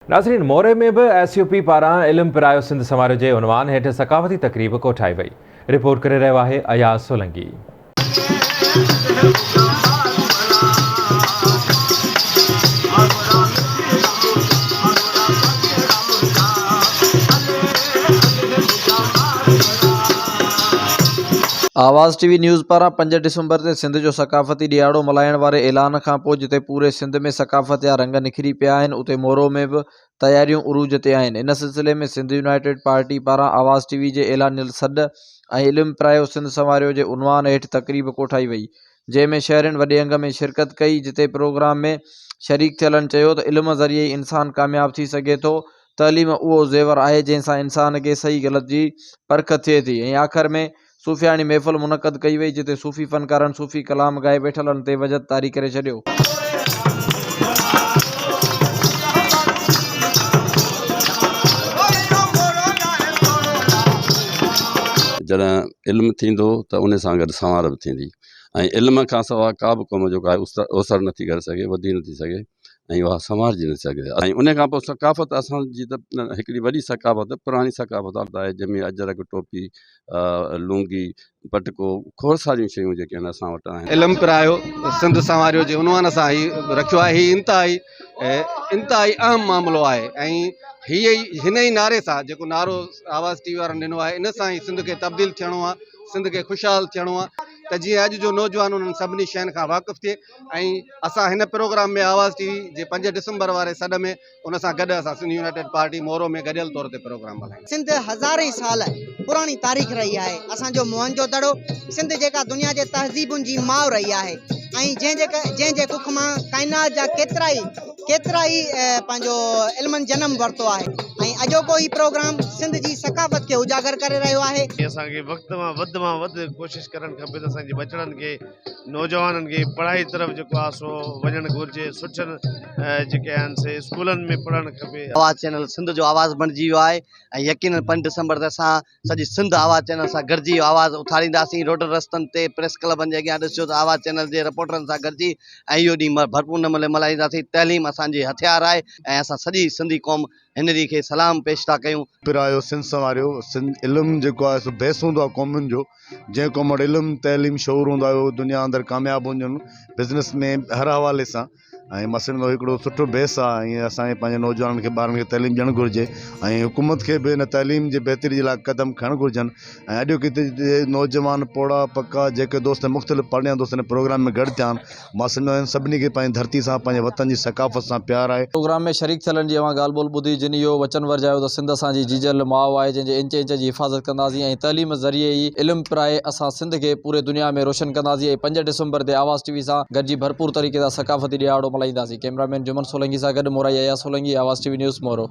ناظرين موري ۾ به ايس يو پي پاران علم پرايو سنڌ سنواريو جي عنوان هيٺ ثقافتي تقريب ڪوٺائي وئي. رپورٽ ڪري رهيو آهي اياز سولنگي. آواز ٽي وي نيوز پاران پنج ڊسمبر تي سنڌ جو ثقافتي ڏهاڙو ملهائڻ واري اعلان کانپوء جتي پوري سنڌ ۾ ثقافت جا رنگ نکري پيا آهن اتي مورو ۾ به تياريون عروج تي آهن ان سلسلي ۾ سنڌ يونائيٽيڊ پارٽي پاران آواز ٽي وي جي اعلانيل سڏ ۽ علم پرايو سنڌ سنواريو جي عنوان هيٺ تقريب ڪوٺائي وئي جنهن ۾ شهرين وڏي انگ ۾ شرڪت ڪئي جتي پروگرام ۾ شريڪ ٿيلن چيو ته علم ذريعي ئي انسان ڪامياب ٿي سگهي ٿو تعليم اهو زيور آهي جنهن سان انسان کي صحيح غلط جي پرک ٿئي ٿي ۽ آخر ۾ صوفياڻي محفل منعقد ڪئي وئي جتي صوفي فنڪارن صوفي ڪلام ڳائي ويٺلن تي وجد طاري ڪري ڇڏيو. جڏهن علم ٿيندو ته ان سان گڏ سنوار به ٿيندي ۽ علم کان سواء ڪا به قوم جيڪا آهي اوسر نٿي ڪري سگهي وڌي نٿي سگهي ۽ اها سنوارجي نٿي سگهي ۽ ان کان پوء ثقافت اسانجي ته هڪڙي وڏي ثقافت پراڻي ثقافت آهي جنهن ۾ اجرڪ ٽوپي لونگي پٽڪو کوڙ ساريون شيون جيڪي آهن اسان وٽ آهن. علم پرايو سنڌ سنواريو جي عنوان سان هي رکيو آهي هي انتهائي انتهائي اهم معاملو آهي ۽ هي ئي هن ئي نعري سان جيڪو نعرو آواز ٽي وي وارن ڏنو آهي ان سان ئي سنڌ کي تبديل ٿيڻو آهي سنڌ کي خوشحال ٿيڻو آهي ته جيئن اڄ جو نوجوان انهن سڀني شين کان واقف ٿئي ۽ اسان هن پروگرام ۾ آواز ٽي وي جي پنج ڊسمبر واري سڏ ۾ ان سان گڏ اسان سنڌ يونائيٽيڊ پارٽي مورو ۾ گڏيل طور تي پروگرام ملهائينداسين. سنڌ هزارين سال پراڻي تاريخ رهي آهي. اسان جو موهن جو دڙو، سنڌ جيڪا دنيا جي تهذيبن جي ماء رهي آهي ۽ جنهن جي جنهن جي ڪک مان ڪائنات جا ڪيترائي ڪيترائي پنهنجو علمن جنم ورتو آهي ۽ اڄوڪو هي پروگرام سنڌ جي ثقافت کي اجاگر ڪري رهيو آهي. اسان کي وقت مان وڌ مان وڌ ڪوشش ڪرڻ کپي ته اسان جي ٻچڙن کي نوجوانن کي پڙهائي طرف جيڪو آهي سو وڃڻ گهرجي سٺن جيڪي آهن سي اسڪولن ۾ پڙهڻ کپي. آواز چينل سنڌ جو آواز بڻجي ويو آهي ۽ يقينن پنج ڊسمبر تي اسان سڄي سنڌ آواز چينل سان گڏجي آواز اٿارينداسين روڊن رستن تي پريس ڪلبن جي اڳيان ڏسجو ته آواز چينل جي رپورٽرن سان گڏجي ۽ اهو ڏينهن ڀرپور نموني ملهائينداسين تعليم اسان جي هٿيار آهي ۽ اسان سڄي سنڌي قوم هن ڏينهن کي سلام پيش ٿا ڪيون. پرايو سنڌ سنواريو سنڌ علم جيڪو آهي سو بيس هوندو آهي قومن جو جنهن قوم وٽ علم تعليم شعور هوندو آهي اهو دنيا اندر ڪامياب هونديون آهن بزنس ۾ هر حوالي سان ۽ مان سمجهان ٿو هڪڙو سٺو بيس آهي ۽ اسان کي پنهنجي نوجوانن کي ٻارن کي تعليم ڏيڻ گهرجي ۽ حڪومت کي به هن تعليم جي بهتري جي لاء قدم کڻڻ گهرجن ۽ اڄوڪي نوجوان پوڙها پڪا جيڪي دوست مختلف پارٽين جا دوست هن پروگرام ۾ گڏ ٿيا آهن مان سمجهان ٿو هنن سڀني کي پنهنجي ڌرتي سان پنهنجي وطن جي ثقافت سان پيار آهي. پروگرام ۾ شريڪ ٿيلن جي اوهان ڳالهه ٻولهه ٻڌي جن اهو وچن ورجايو ته سنڌ اسان جي جيجل ماء آهي جنهن جي انچ انچ جي حفاظت ڪنداسين ۽ تعليم ذريعي ئي علم پرائي اسان سنڌ کي پوري دنيا ۾ روشن ڪنداسين ۽ پنج ڊسمبر تي آواز ٽي وي سان گڏجي ڀرپور طريقي سان ثقافتي ڏهاڙو ملهائينداسين ڪئميرا مين جمن سولنگي سان گڏ Morai Ayaz Solangi Awaz T V news Moro.